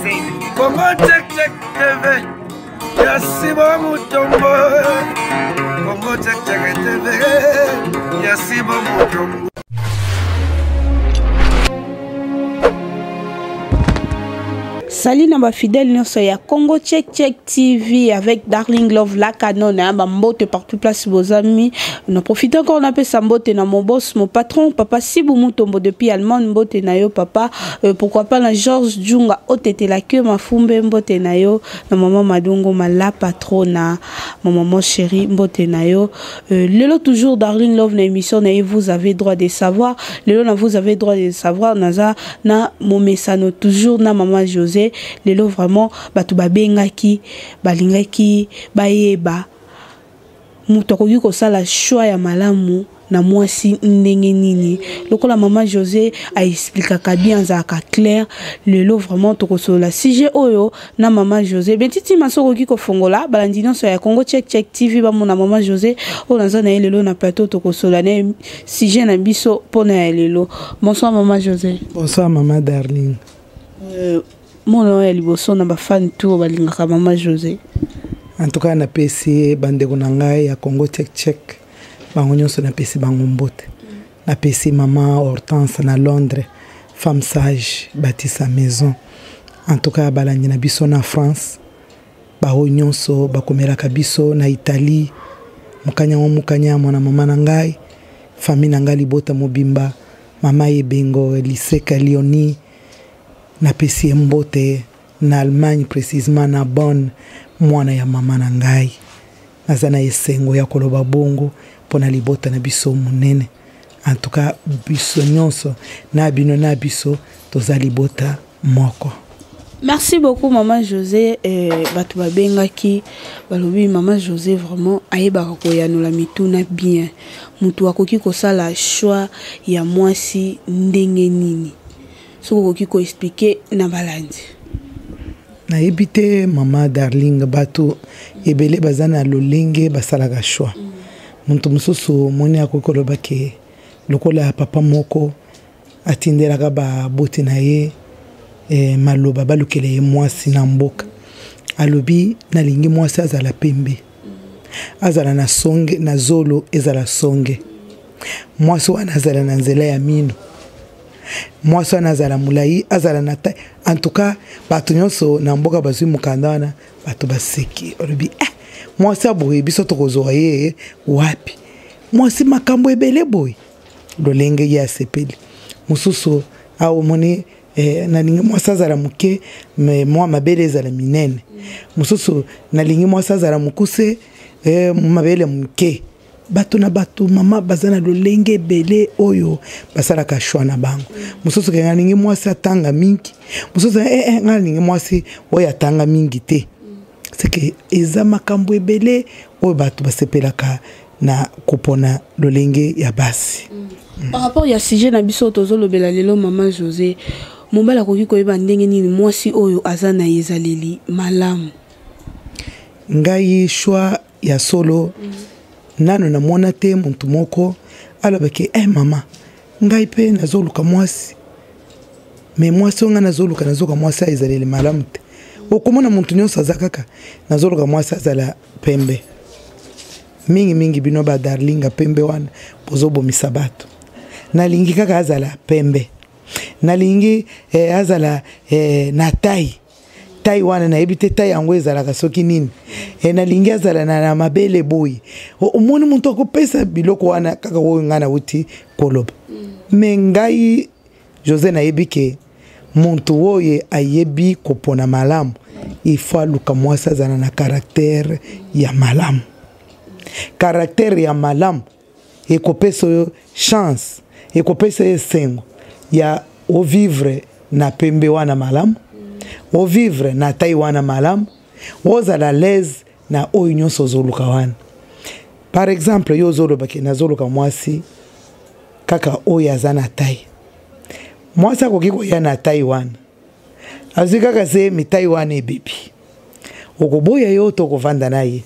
Congo Check Check TV ya Sibo Mutombo. Congo Check Check TV ya Sibo Mutombo. Salut na ba fidèle nyonso ya Congo Check Check TV avec Darling Love la canon hein, ba mbote partout place bozami. Na profite encore na pesa mbote na mon boss, mon patron papa Sibu Mutombo depuis Allemagne mbote na yo papa. Pourquoi pas na Georges Djunga otete la queue mafumbe mbote na yo na maman Madongo ma la patrona ma maman chérie mbote na yo. Lelo toujours Darling Love na émission na vous avez droit de savoir. Lelo na vous avez droit de savoir naza na momesano toujours na maman José. Lelo vraiment bato babengaki balingaki bayeba moto akoki kosala choix ya malamu na mwasi ndenge nini. Lokola maman José a explikaka bien, azalaka clair. Lelo vraiment tokosolola sujet oyo na maman José. Bentiti masoko okoki kofongola balandi nyonso ya Congo Check Check TV bamona maman José oyo naza na ye lelo na plateau, tokosolola na ye sujet na biso mpona ya lelo. Bonsoir maman José. Bonsoir maman Darling. Mona oyo ya liboso na ba fan tour balingaka maman José. En tout cas napesi bandeko na ngai ya Congo Check Check bango nyonso, napesi bango mbote. Napesi maman Hortense na Londres, femme sage bâtit sa maison. En tout cas balandi na biso na France, baoyo nyonso bakomelaka biso na Italie, mokanya wa mokanya mwana mama na ngai, famille na ngai libota mobimba, mama Ebengo Liseka Lioni, napesi ye mbote na Allemagne, précisément na Bonn, mwana ya mama na ngai. Naza na esengo ya koloba bongo mpona libota na biso monene. En tout cas biso nyonso na bino na biso toza libota moko. Merci beaucoup maman José. Bato babengaki balobi maman José vraiment ayebaka koyanola mituna bien. Moto akoki kosala choix ya mwasi ndenge nini? Soki okoki koexplike na balandi. Nayebi te mama Darling, bato ebele baza na lolenge basalaka choix. Moto mosusu omoni akoki koloba ke lokola papa moko atindelaka baboti na ye maloba balukela ye mwasi na mboka. Alobi nalingi mwasi azala pembe, azala na songe, na zolo ezala songe, mwasi wana azala na nzela ya mino, mwasi wana azala molai, azala na taille. En tout cas bato nyonso na mboka bazwi mokanda wana, bato baseki, balobi mwasi aboye biso tokozwa ye wapi? Mwasi makambo ebele boye, lolenge ye asepeli. Mosusu awa omoni nalingi mwasi azala moke me mwa mabele ezala minene. Mosusu nalingi mwasi azala mokuse, mabele moke. Bato na bato mama baza na lolenge ebele oyo basalaka choix na bango. Mosusu ke nalingi mwasi atanga mingi, mosusu nga nalingi mwasi oyo atanga mingi te. C'est que eza makambo ebele oyo bato basepelaka na kopona lolenge ya basi. Par rapport ya sujet na biso tozolobela lelo maman José, mobali akoki koyeba ndenge nini mwasi oyo aza na ezaleli malamu? Ngai choix ya solo nano namona te motu moko alobaki mama ngai mpe nazoluka mwasi, me mwasi oyo ngai nazoluka, nazoluka mwasi ezaleli malamu te. Okomona motu nyonso aza kaka nazoluka mwasi azala pembe. Mingimingi bino ba darlinga pembe wana bozobomisa bato. Nalingi kaka azala pembe, nalingi azala na taille, taille wana nayebi te taille yango ezalaka soki nini, nalingi azala na mabele boye. Omoni moto akopesa biloko wana kaka oyo ngai nauti koloba. Me ngai José nayebi ke moto oyo ayebi kopona malamu, il faut aluka mwasi azala na caractère ya malamu. Caractère ya malamu ekopesa oyo chance, ekopesa ye esengo ya ovivre na pembe wana malamu, ovivre na tai wana malamu, ozala l'aise na oyo nyonso ozoluka wana. Par exemple yo ozoloba ke nazoluka mwasi kaka oyo aza na tai. Mwasi akoki koya na tai wana, azwi kaka se mitai wana ebebi, okoboya yo to okovanda na ye.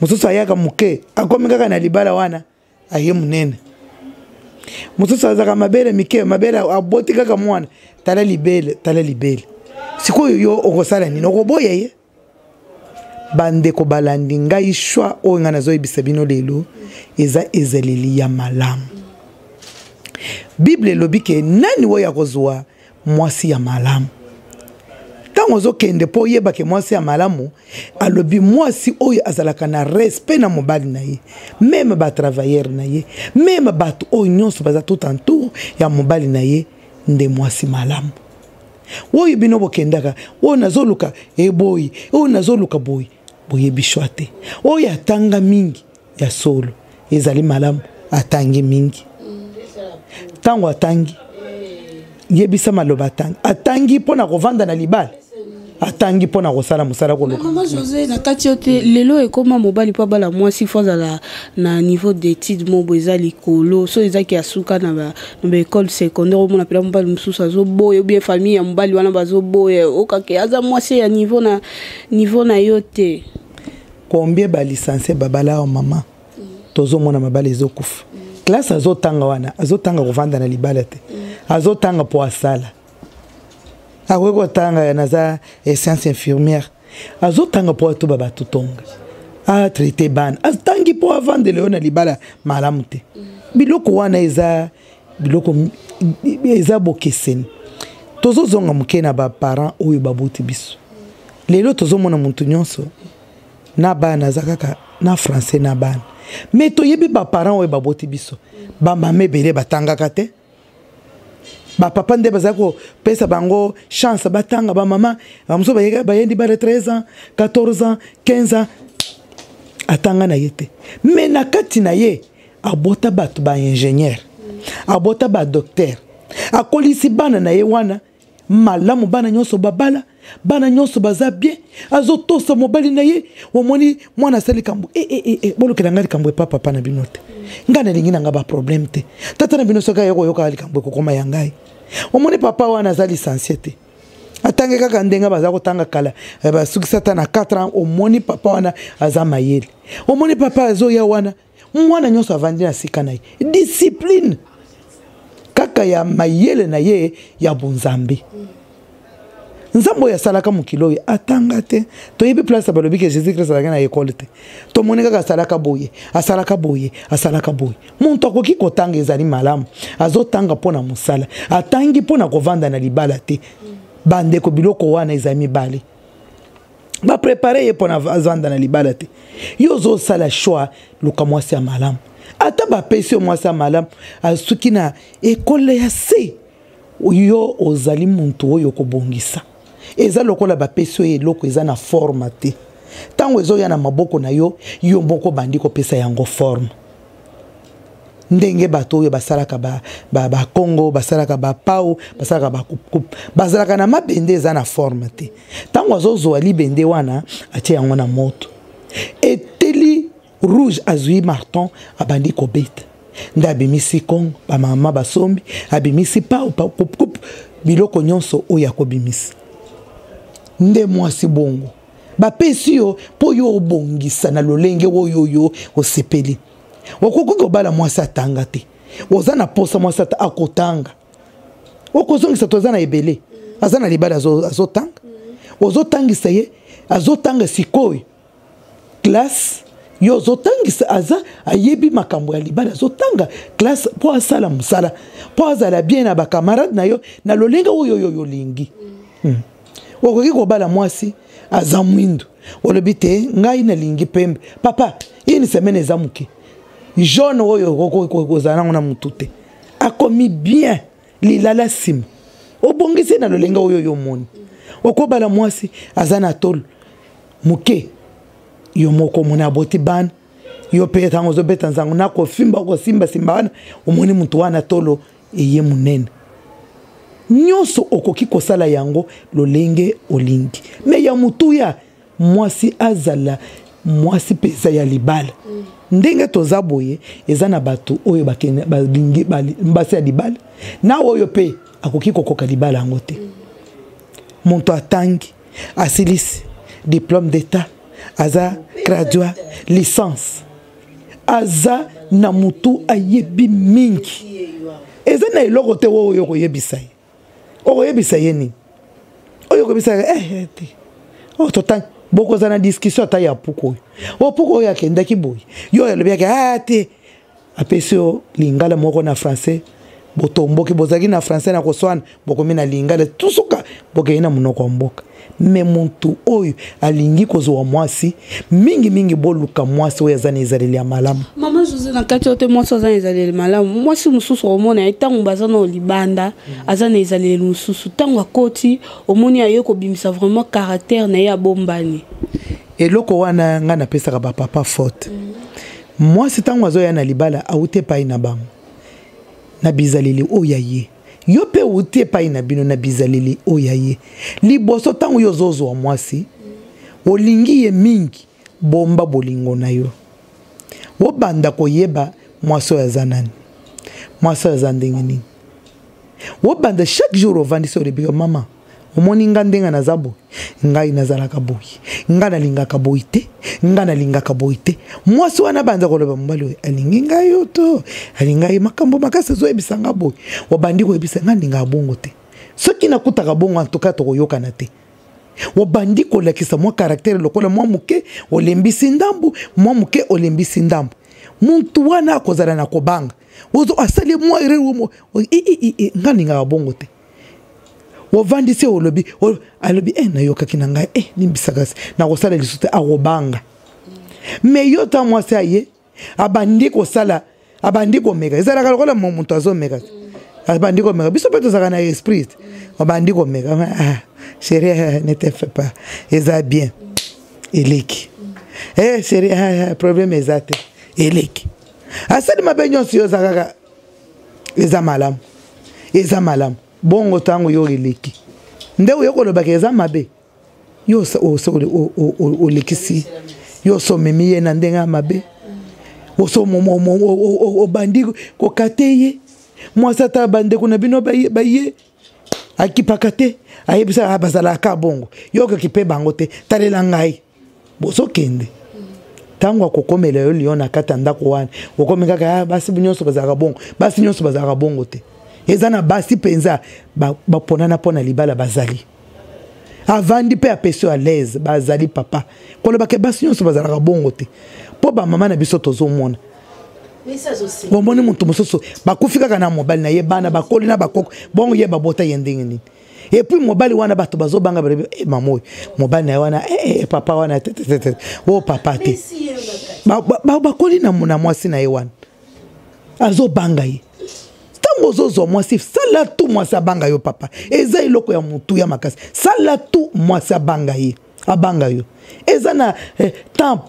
Mosusu ayaka moke, akomi kaka na libala wana aye monene. Mosusu azalaka mabele mike, mabele aboti kaka mwana, tala libele, tala libele. Sikoyo yo okosala nini? Okoboya ye? Bandeko balandi ngai, choix oyo ngai nazoyebisa bino lelo eza ezaleli ya malamu. Bible elobi ke nani oyo akozwa mwasi ya malamu. Ntango ozokende mpo oyeba ke mwasi ya malamu, alobi mwasi oyo azalaka na respect na mobali na ye, meme batravailleur na ye, meme bato oyo nyonso baza tout entour ya mobali na ye, nde mwasi malamu. Oyo bino bokendaka, oyo nazoluka eboyi, oyo nazoluka boyi, boyebi shwa te. Oyo atanga mingi ya solo ezali malamu, atangi mingi. Ntango atangi, yebisa maloba atangi, atangi mpo na kovanda na libala, atangi mpo na kosala mosala koluka. Mama José, na kati yo te, lelo ekoma mobali mpo abala mwasi fo azala na niveau d'étude moko eza likolo. So ezaki ya suka na baekole secondaire, omona mpela mobali mosusu azoboya, obien famille ya mobali wana bazoboya, okake aza mwasi ya niveau na yo te. Combien balicencie babala awa mama? Tozomona mabala ezokufa. Classe azotanga wana, azotanga kovanda na libala te, azotanga mpo asala. Akoki kotanga ya naza science infirmière, azotanga mpo atuba bato tonga, atraite bana, atangi mpo avandela yo na libala malamu te. Biloko wana eza biloko eza bokeseni. Tozozonga moke na baparent oyo baboti biso. Lelo tozomona motu nyonso na bana aza kaka na français na bana, me toyebi baparent oyo baboti biso, bamama ebele batangaka te, bapapa nde bazali kopesa bango chance batanga. Bamama bamosusu bayendi bana 13 ans, 14 ans, 15 ans, atanga na ye te, me na kati na ye abota bato baingénieur, abota badocteur, akolisi bana na ye wana malamu, bana nyonso babala, bana nyonso baza bien, azotosa mobali na ye. Omoni mwana asali likambo, e, e, e, e, bolukela ngai likambo epa papa na bino te, ngai nalingi na ngai baproblème te. Tata na bino soki aye koyoka likambo ekokoma ya ngai. Omoni papa wana aza licencie te, atangi kaka ndenge baza kotanga kala, basukisi ata na 4 ans. Omoni papa wana aza mayele, omoni papa azoya wana, mwana nyonso avandi na sika na ye, discipline kaka ya mayele na ye ya bonzambe. Nzambe oyo asalaka mokili oyo atanga te. Toyebi place balobi ke Jésus Christ azalaki na ekole te. Tomoni kaka asalaka boye, asalaka boye, asalaka boye. Moto akoki kotanga, ezali malamu, azotanga mpo na mosala, atangi mpo na kovanda na libala te. Bandeko, biloko wana ezali mibale, baprepare ye mpo na azvanda na libala te. Yo ozosala choix, luka mwasi ya malamu. Ata bapesi yo mwasi ya malamu, asuki na ekole ya se, yo ozali muntu oyo kobongisa. Eza lokola bapesi yo eloko eza na forme te, ntango ezoya na maboko na yo, yo moko bandi kopesa yango forme. Ndenge bato oyo basalaka bakongo, basalaka bapau, basalaka bakupukupu, bazalaka na mabende eza na forme te. Ntango azozwa libende wana, atie yango na moto, eteli rouge, azwi marton, abandi kobeta, nde abimisi kongo, bamama basombi, abimisi pau, kupukupu, biloko nyonso oyo akobimisa. Nde mwasi bongo bapesi yo mpo yo obongisa na lolenge oyo yo osepeli. Okoki kobala mwasi atanga te, oza na posa mwasi ata akotanga, okozongisa. Toza na ebele aza na libala, azotanga, ozotangisa ye, azotanga sikoyo classe, yo ozotangisa, aza ayebi makambo ya libala, azotanga classe mpo asala mosala, mpo azala bien na bakamarade na yo na lolenge oyo oyo olingi. Okoki kobala mwasi aza mwindu, olobi te ngai nalingi pembe. Papa, une semaine eza moke, jaune oyo okozala nango na motu te, akomi bien lilala nsima, obongisi na lolenge oyo yo omoni. Okobala mwasi aza na tolo moke, yo moko omoni aboti bana, yo mpe ntango ozobeta nzango na kofimba, okosimbasimba wana, omoni motu wana tolo eye monene. Nyonso okoki kosala yango lolenge olingi, me ya motuya mwasi azala mwasi mpenza ya libala. Ndenge toza boye, eza na bato oyo balingi basi ya libala, na oyo mpe akoki kokoka libala yango te. Moto atangi, asilisi diplôme d'état, aza graduat licence, aza na motu ayebi mingi, eza na eloko te oyo okoyebisa ye. Okoyebisa ye nini? Oyo Oyo okobisaka eh, eh, te oyo oh, totangi bokozala na discussion ata ya puku oyo o oh, puku oyo akendaki boye yo oyo alobaki a ah, te apesi yo lingala moko na français botomboki bozalaki na français na koswana bokomi na lingala tusuka bokei na monoko ya mboka me motu oyo alingi kozwa mwasi mingimingi boluka mwasi oyo aza na ezaleli ya malamu mama jose na kati oyo te mwasi aza na ezaleli malamu mwasi mosusu omona ye ntango baza na libanda aza na ezaleli mosusu ntango akoti omoni aye kobimisa vraiment caractère na ye abombani eloko wana ngai napesaka bapapa faute mwasi ntango azoya na libala auti epai na bango na bizaleli oyo ya ye yo mpe outi epai na bino na bizaleli oyo ya ye liboso ntango yo ozozwa mwasi olingi ye mingi bomba bolingo na yo obanda koyeba mwasi oyo aza nani mwasi oyo aza ndenge nini obanda chaque jour ovandisi olobika mama omoni nga ndenge naza boye ngai nazalaka boye ngai nalingaka boye te ngai nalingaka boye te mwasi wana abanza koloba mobali oyo alingi ngai yo to alingai makambo makasi azoyebisa nga boye obandi koyebisa ngai alingaka bongo te soki nakutaka bongo antuka tokoyokana te obandi kolakisa mwa karaktere lokola mwa moke olembisi ndambu mwa moke olembisi ndambu muntu wana akozala na kobanga ozo asali mwa erreur ngai nalingaka bongo te ovandisi olobi alobi e nayokaki na ngai e limbisaka nakosala lisusu te akobanga me yo ta mwasi aye abandi kosala abandi komeka ezalaka lokola moto azomeka abandi komeka biso mpe tozalaka na esprit abandi komeka ah, chéri eh, ne te fais pas eza bien eleki eh, chéri ah, ah, problème eza te eleki asali mabe nyonso yo oza kaka eza malamu eza malamu bongo ntango yo eleki nde oye kolobaka eza mabe yo olekisi yo oso omemi ye na ndenge ya mabe oso obandi kokate ye mwasi ata bandeko na bino baye akipaka te ayebisaka ah, bazalaka bongo yo okoki mpe bango te talela ngai bozokende ntango akokomela yo lion na kati ya ndako wana okomi kaka ah, basi nyonso bazalaka bongo basi nyonso bazalaka bongo te eza na basi mpenza baponana mpo na libala bazali avandi mpe apesi yo alaise bazali papa koloba ke basi nyonso bazalaka bongo te mpo bamama na biso tozomona omoni moto mosusu bakufi kaka na mobali na ye bana bakoli na bakoko bongo ye babota ye ndenge nini epuis mobali wana bato bazobanga balobi e mama oyo mobali na ye wana e papa wana tetetete o papa te bakoli na mwasi na ye wana azobanga ye ntango ozozwa mwasi sala tu mwasi abanga yo papa eza eloko ya motuya makasi sala tu mwasi abanga ye abanga yo eza na eh, temps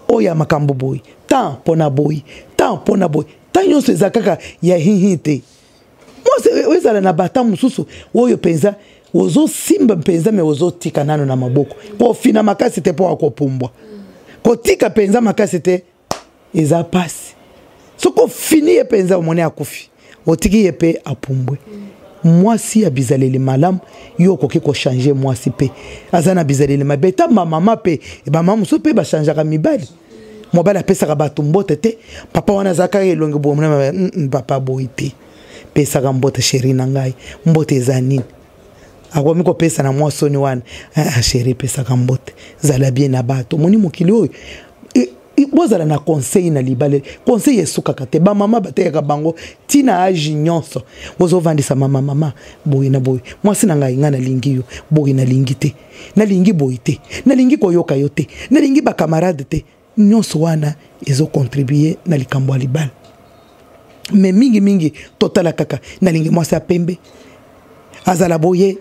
oyo ya makambo boye temps mpo na boye temps mpo na boye temps nyonso eza kaka ya hihi te mwasi eh, ezala na bata mosusu oyo mpenza ozosimba mpenza me ozotika nano na maboko kofina makasi te mpo akopumbwa kotika mpenza makasi te eza mpasi soki ofini ye mpenza omoni akufi otiki ye mpe apumbwe mwasi ya bizaleli malamu yo okoki kochange mwasi mpe aza na bizaleli mabe ta bamama mpe bamama mosusu mpe bachangeaka mibali mobali apesaka bato mbote te papa wana aza kaka elongi boye mm, mm, papa boyi te pesaka mbote sheri na ngai mbote eza nini akomi kopesa na mwa soni wana ah, ah, sheri pesaka mbote zala bien na bato omoni mokili oyo bozala na conseil na libala conseil esukaka te bamama bateyaka bango ntina age nyonso ozovandisa mama mama boye na boye mwasi na ngai ngai nalingi yo boye nalingi te nalingi boye te nalingi koyoka yo te nalingi bakamarade te nyonso wana ezokontribue na likambo ya libala me mingimingi totala kaka nalingi mwasi ya pembe azala boye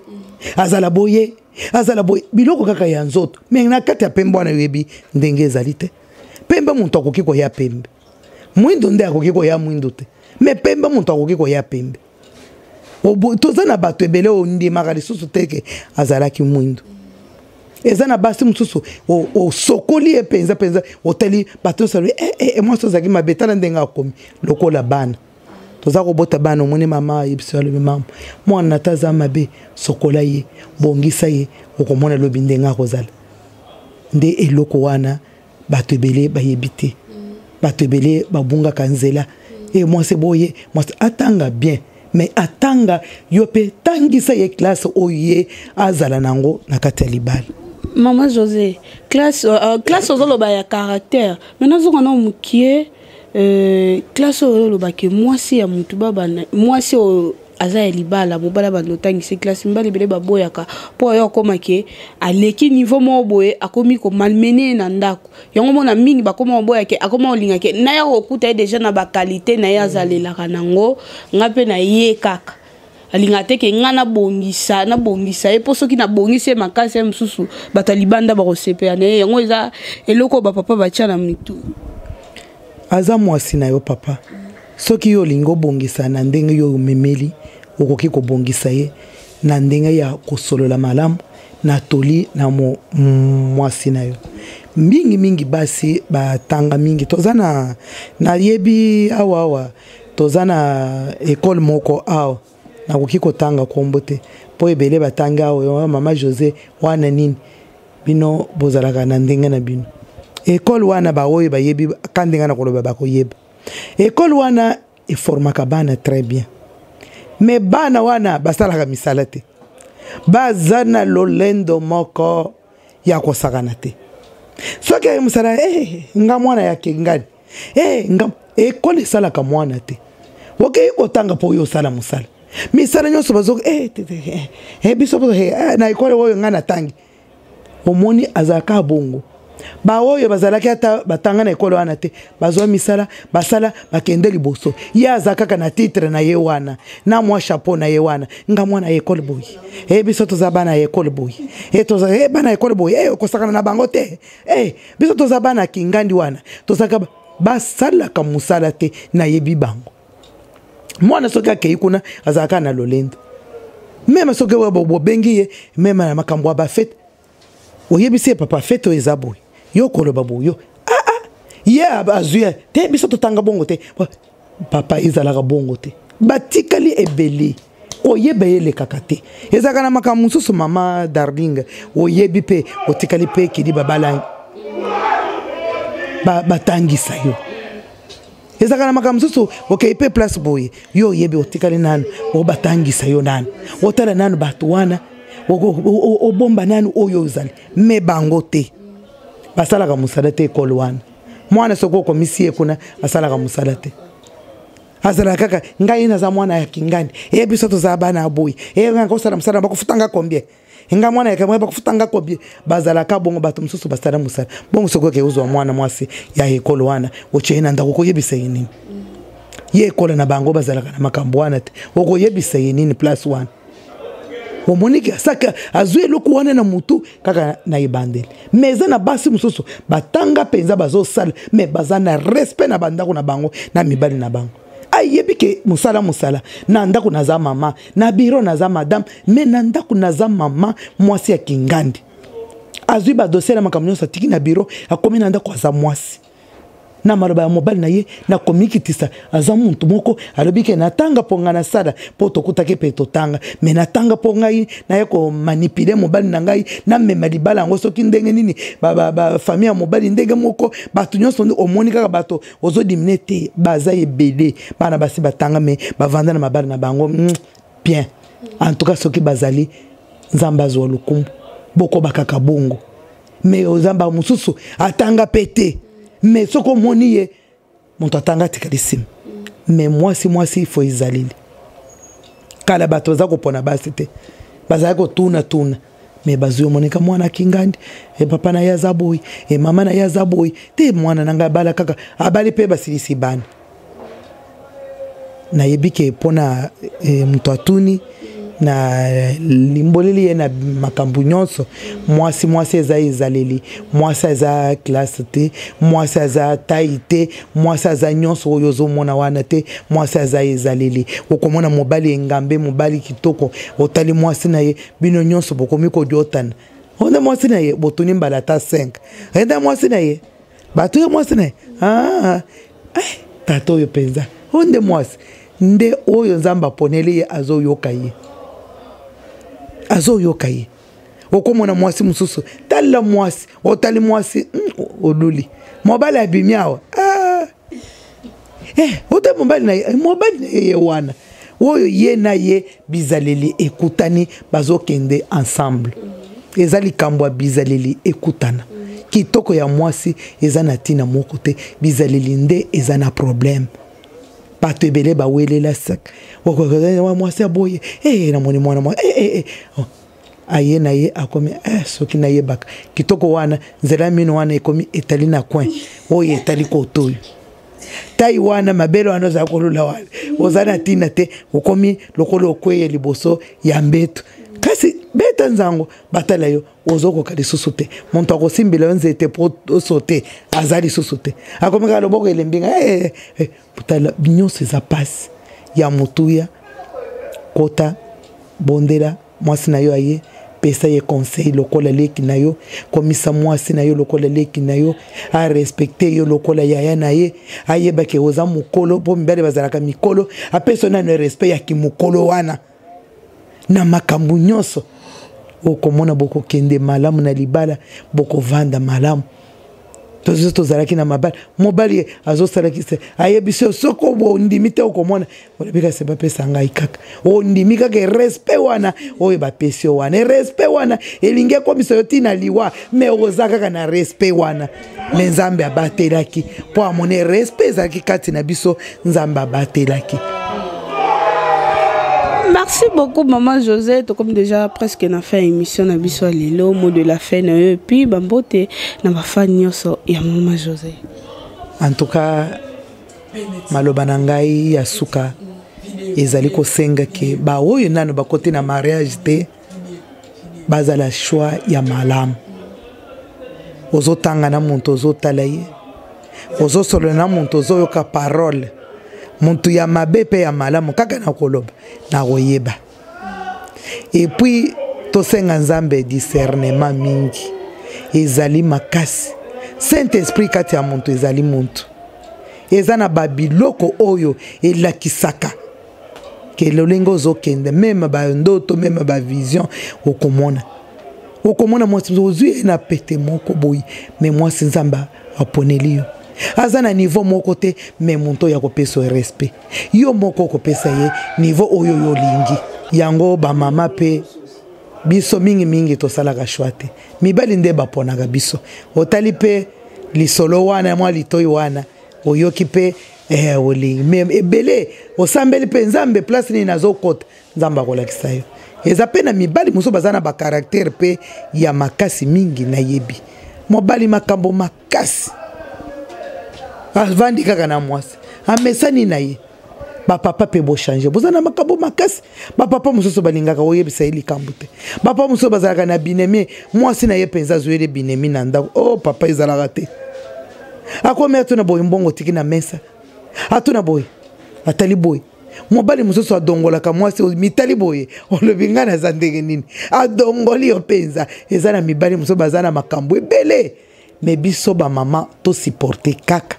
azala boye azala boye biloko kaka ya nzoto me na kati ya pembe wana oyebi ndenge ezali te pembe moto akoki koya pembe mwindo nde akoki koya mwindo te me pembe moto akoki koya pembe toza na bato ebele ondimaka lisusu te ke azalaki mwindo eza na basi mosusu osokoli ye mpenza mpenza otali bato nyonso alobi eh, eh, eh, mwasi ozalaki mabe tala ndenge akomi lokola bana toza kobota bana omoni mama ayebisi alobi mama mwana ata aza mabe sokola ye bongisa ye okomona lobi ndenge akozala nde eloko wana bato ebele bayebi te bato ebele babungaka nzela e mwasi boye mwasi atanga bien Mais atanga, yo mpe tangisa ye classe oyo ye azala nango na kati ya libala. Mama José, classe, classe ozoloba ya caractère, mais nazonga na mokie, classe oyo olobaki mwasi ya mutu babana, mwasi oyo aza ya libala, mobala bando otangisi classe, mibali ebele baboyaka mpo ayo akomaki aleki niveau moko boye, akomi komalmene ye na ndako. Yango mona mingi bakoma koboyake, akoma kolingake naya kokuta ye deja na bakalite na ye azalelaka nango. Nga mpe na ye kaka alingaka te ke nga nabongisa, nabongisa ye, mpo soki nabongisi ye makasi, ye mosusu bato ya libanda bakosepela na ye. Yango eza eloko oyo bapapa batia na mitu. Aza mwasi na yo, papa. Soki yo olingi obongisa na ndenge yo omemeli, okoki kobongisa ye na ndenge ya kosolola malamu na toli na mwasi na yo. Mingimingi basi batanga mingi, toza na, nayebi awa awa toza na ekole moko awa, nakoki kotanga kombo te mpo ebele batangi awa. Mama José, wana nini? Bino bozalaka na ndenge na bino. Ekole wana, baoyo bayebi ka ndenge na koloba bakoyeba. Ekole wana eformaka bana très bien, mais bana wana basalaka misala te, baza na lolendo moko ya kosakana te. Soki aye mosala, hey, nga mwana ya kengani, hey, nga ekole esalaka mwana te. Okei kotanga mpo oyo osala mosala, misala nyonso bazo, hey, te, te, hey, hey, biso hey, na ekole oyo ngai natangi, omoni azalaka bongo. Baoyo bazalaki ata batanga na ekolo wana te, bazwa misala, basala, bakende liboso. Ye aza kaka na titre na ye wana, na mwa chapeau na ye wana. Nga mwana ya ekole boye, e biso toza bana ya ekole boye, e toza e bana ya ekole boye, e okosakana na bango te, e biso toza bana ya kingandi wana, tozalaka basalaka mosala te. Nayebi bango. Mwana soki akei kuna, azalaka na lolendo. Meme soki bobengi ye meme na makambo ya bafete, oyebisi ye: "Papa, fete oyo eza boye," yo koloba boye, yo ah, ah, ye azwi te. Biso totanga bongo te, papa, ezalaka bongo te. Batikali ebele, koyeba ye elekaka te. Ezalaka na makambo mosusu, mama Darling, oyebi mpe otikali mpe ekili babala batangisa yo. Ezalaka na makambo mosusu, okei mpe place boye, yo oyebi otikali nanu, obatangisa yo nanu, otala nanu bato wana, obomba nanu oyo ozali. Me bango te, basalaka mosala te. Ekolo wana, mwana soki okomisi ye kuna, asalaka mosala te, azalaka kaka: "Ngai naza mwana ya kingani, e biso tozala bana ya boye, e ngai kosala mosala, bakofutanga combien? Nga mwana ya kamwe, bakofutanga combien?" Bazalaka bongo. Bato mosusu basala mosala bongo. Soki okei ozwa mwana mwasi ya ekolo wana, otie ye na ndako, okoyebisa ye nini? Ye ekolo na bango bazalaka na makambo wana te. Okoyebisa ye nini place wana? Omoniki asaka azwi eloko wana na motu kaka na ebandeli. Mais eza na basi mosusu batanga mpenza, bazosala, mais baza na respect na bandako na bango, na mibali na bango. Ayebi ke mosala, mosala na ndako naza mama, na biro naza madame, mais na ndako naza mama, mwasi ya kingandi. Azwi badossier na makambo nyonso, atiki na biro, akomi na ndako, aza mwasi na maloba ya mobali na ye na komikitisa. Aza muntu moko alobi ke natanga mpo ngai nasala, mpo tokutaki mpe totanga, me natanga mpo ngai naye komanipuler mobali na ngai, namema libala yango soki ndenge nini, bafamille ya mobali ndenge moko, bato nyonso. Omoni kaka bato ozodimine te, baza ebele bana basi batanga, me bavanda na mabali na bango bien. En tout cas, soki bazali, Nzambe azwa lokumu, bokoba kaka bongo. Me oza mosusu atanga mpe te, me soki omoni ye moto atanga, atikali nsima. Me mwasi, mwasi ifo ezaleli. Kala bato baza kopona basi te, bazalaki kotuna-tuna, me bazwi, omonika mwana kingandi, e papa na ye aza boye, e mama na ye aza boye te, mwana na ngai abala kaka, abali mpe basilisi bana. Nayebi ke mpona e, moto atuni na limboleli ye na makambo nyonso. Mwasi, mwasi eza ezaleli, mwasi aza classe te, mwasi aza taille te, mwasi aza nyonso oyo ozomona wana te. Mwasi aza ezaleli. Okomona mobali engambe, mobali kitoko, otali mwasi na ye, bino nyonso bokomi kodiotana. Onde mwasi na ye, botuni mbala ata 5, ende mwasi na ye, bato ye mwasi na ye, ah, eh, tata oyo mpenza, oyo nde mwasi nde oyo Nzambe aponeli ye. Azoyoka ye, azoyoka ye. Okomona mwasi mosusu, tala mwasi, otali mwasi, oluli mobali abimi awa, ah. Eh, ote mobali na ye, mobali na ye ye wana. Oyo ye na ye bizaleli ekutani, bazokende ensemble. Eza likambo ya bizaleli ekutana. Kitoko ya mwasi eza na ntina moko te, bizaleli nde eza na problème. Bato ebele bawelela sak mwasi ya boye, eh, namoni mwana mwa, eh, eh, eh. Oh. Aye na ye akomi, eh, soki nayebaka kitoko wana, nzela mino wana ekomi etali na coin oyo etali kotoyo tai wana, mabele wana ozala kolula wana oza na ntina te, okomi lokola okweye liboso ya mbeto. Kasi beta nzango batala yo, ozokoka lisusu te, moto akosimbela yo nzete po osote aza lisusu te, akomi kaka loboko elembi nga, eh, eh, eh. Tala nyonso eza pasi ya motuya. Kota bondela mwasi na yo aye, pesa ye conseil lokola leki na yo, komisa mwasi na yo lokola leki na yo, arespecte yo lokola yaya na ye, ayeba ke oza mokolo, mpo mibali bazalaka mikolo, apesa yo nano respect ya kimokolo wana na makambo nyonso. Okomona bokokende malamu na libala, bokovanda malamu. Tozo tozalaki na mabala, mobali azosalaki se ayebisi yo soki ondimi te, okomona olobi kasi bapesa ngai kaka, ondimi kaka respect wana oyo bapesi yo wana, respect wana elingi ekomisa yo ntina liwa, me oza kaka na respect wana. Me Nzambe abatelaki mpo amoni respect ezalaki kati na biso, Nzambe abatelaki. Merci beaucoup maman José, comme déjà presque na fin émission na biso lelo, mot de la fin na yo et puis bambote na ba fan nyonso ya maman José. En tout cas maloba na ngai ya suka ezali kosenga ke baoyo nano bakoti na mariage te bazala choix ya malamu. Ozotanga na moto, ozotala ye, ozosolola na moto, ozoyoka parole, moto ya mabe pe ya malamu kaka na koloba na koyeba. Et puis tosenga Nzambe discernement mingi ezali makasi. Saint-Esprit kati ya moto ezali moto, eza na babiloko oyo elakisaka ke lolenge ozokende, meme ba ndoto, meme ba vision, okomona. Okomona mwasi mosusu ozwi ye na pete moko boye, me mwasi Nzambe aponeli yo aza na niveau moko te, me moto oyo akopesa yo respect, yo moko okopesa ye niveau oyo yo olingi. Yango bamama pe biso mingimingi tosalaka choix te, mibali nde baponaka biso. Otali pe lisolo wana mwa litoi wana oyoki pe, olingi me ebele osambeli pe Nzambe place nini nazokota, Nzambe akolakisa yo. Eza pe na mibali mosusu baza na ba caractère pe ya makasi mingi. Nayebi mobali makambo makasi, avandi kaka na mwasi, amesani na ye. Bapapa pe bochange, boza na makambo makasi. Bapapa mosusu balingaka oyebisa ye likambo te. Bapapa mosusu bazalaka na binemi, mwasi na ye mpenza azweli binemi na ndako. Oh papa, ezalaka te. Akomi atuna boye, mbongo otiki na mesa, atuna boye, atali boye. Mobali mosusu adongolaka mwasi, mitali boye, olobi ngai naza ndenge nini, adongoli yo mpenza. Eza na mibali mosusu baza na makambo ebele, me biso bamama tosupporte kaka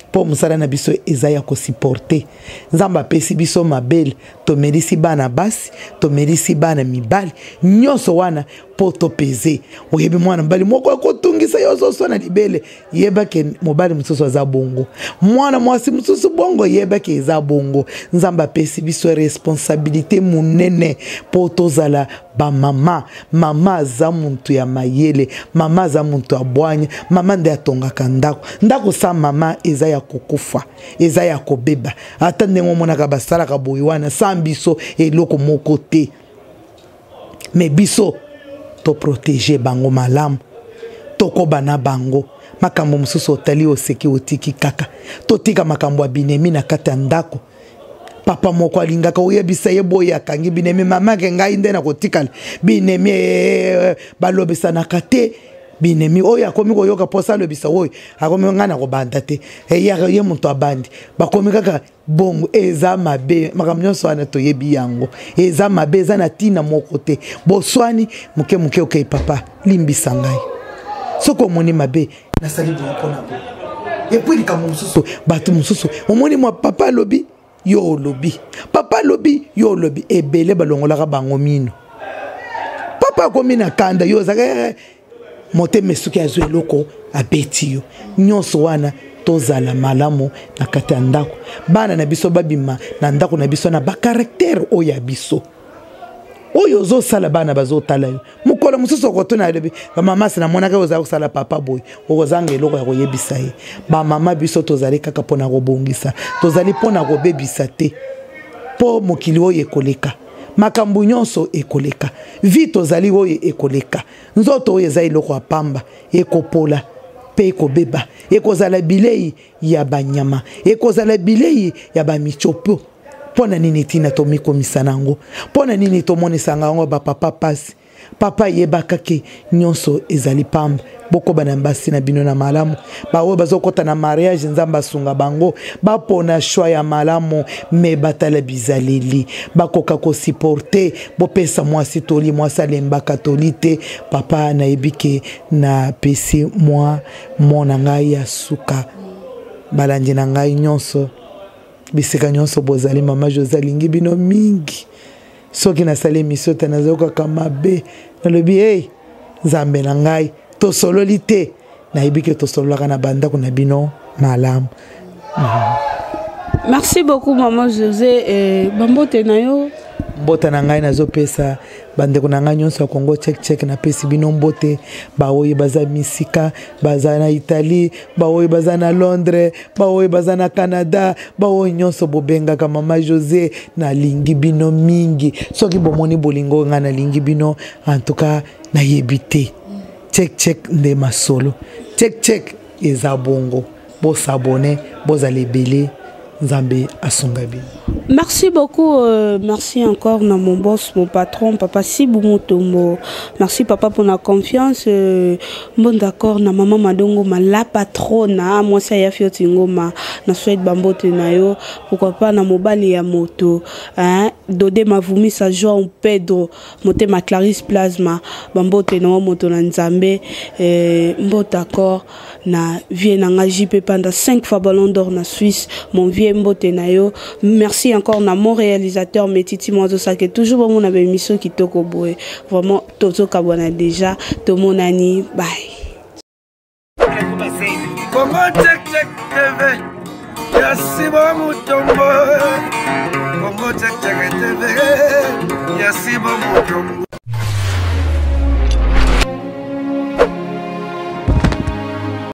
mpo mosala na biso eza ya kosupporte. Nzambe apesi biso mabele, tomelisi bana basi, tomelisi bana mibali, nyonso wana mpo topeze. Oyebi mwana mobali moko akotungisa yo soso na libele, yebake mobali mosusu aza bongo, mwana mwasi mosusu bongo, yebake eza bongo. Nzambe apesi biso responsabilité monene mpo tozala ba mama. Mama aza muntu ya mayele, mama aza muntu ya bwanya, mama nde atongaka ndako. Ndako sa mama eza ya kokufa, eza ya kobeba. Ata ndenge omonaka basalaka boye wana, sans biso eloko moko te. Mais biso to protéger bango malamu, tokoba na bango. Makambo mosusu otali oseki otiki kaka, totika makambo ya binemi na kati ya ndako. Papa moko alingaka oyebisa ye boye, akangi binemi, mama ke ngai nde nakotikala binemi, balobisanaka te. Binemi oyo akomi koyoka mposa alobisa oyo akomi ngai nakobanda te, eyaka ye moto abandi, bakomi kaka bongo. Eza mabe, makambo nyonso wana toyebi yango eza mabe, eza na ntina moko te. Boswani moke moke, okei papa limbisa ngai soki omoni mabe nasali boye mpona boye. Et puis likambo mosusu, bato mosusu omoni mwa papa alobi yo olobi, papa alobi yo olobi, ebele balongolaka bango mino. Papa akomi na kanda, yo ozalaka motema esuki, azwi eloko abeti yo. Nyonso wana Tozala malamu na kati ya ndako, bana na biso babima na ndako na biso na bacaractère oyo ya biso. Oyo ozosala, bana bazotala yo. Mokolo mosusu okotuna, alobi: "Bamama, si namonaki ozala kosala papa boye." Okozanga eloko ya koyebisa ye. Bamama, biso tozali kaka mpona kobongisa, tozali mpona kobebisa te, mpo mokili oyo ekoleka, makambo nyonso ekoleka, vie tozali oyo ekoleka. Nzoto oyo eza eloko ya pamba, ekopola mpe ekobeba, ekozala bilei ya banyama, ekozala bilei ya bamitiopo. Mpo na nini ntina tomikomisa na yango? Mpo na nini tomonisanga yango bapapa pasi? Papa, yebaka ke nyonso ezali pamba. Bokoba na basi na bino na malamu. Baoyo bazokɔta na mariage, Nzambe asunga bango bapona choix ya malamu, me batala bizaleli bakoka kosupporter. Bopesa mwasi toli, mwasi alembaka toli te. Papa, nayebi ke napesi mwa mona ngai ya suka. Balandi na ngai nyonso, bisika nyonso bozali, mama Jose alingi bino mingi. Soki nasali émission te, nazokaka mabe. Nalobi: "Hey, Nzambe na ngai, tosololi te." Nayebi ke tosololaka na bandako na bino malamu. Merci beaucoup, maman José. Bambote na yo. Mbote na ngai nazopesa bandeko na ngai nyonso ya Congo Check Check. Napesi bino mbote, baoyo baza misika, baza na Italie, baoyo baza na Londres, baoyo baza na Canada, baoyo nyonso bobengaka mama José, nalingi bino mingi. Soki bomoni bolingo ngai nalingi bino, en tout cas nayebi te. Check Check nde masolo, Check Check eza bongo. Bos'abonner, bozala ebele, Nzambe asunga bino. Merci beaucoup, merci encore na mon boss, mon patron, papa Sibou Mutombo. Merci papa pour la confiance. Bon d'accord na maman Madongo, ma la patronne, ah, moi ça ya fioti ngoma, na souhaite bambote na yo. Pourquoi pas na mobali ya moto, hein, Dode Mavumi sa João Pedro, motema Clarisse Plasma, bambote na moto na Nzambe, mbote accord na vie na nga JP Panda, 5 fois Ballon d'Or na Suisse, mon vieux, mbote na yo. Merci encore na mon réalisateur Metiti Mwazosake, toujours bon na émission kitoko boye. Vraiment tozokabwana déjà, tomonani, bye. Congo Check Check TV ya Sibo Mutombo, Congo Check Check TV ya Sibo Mutombo.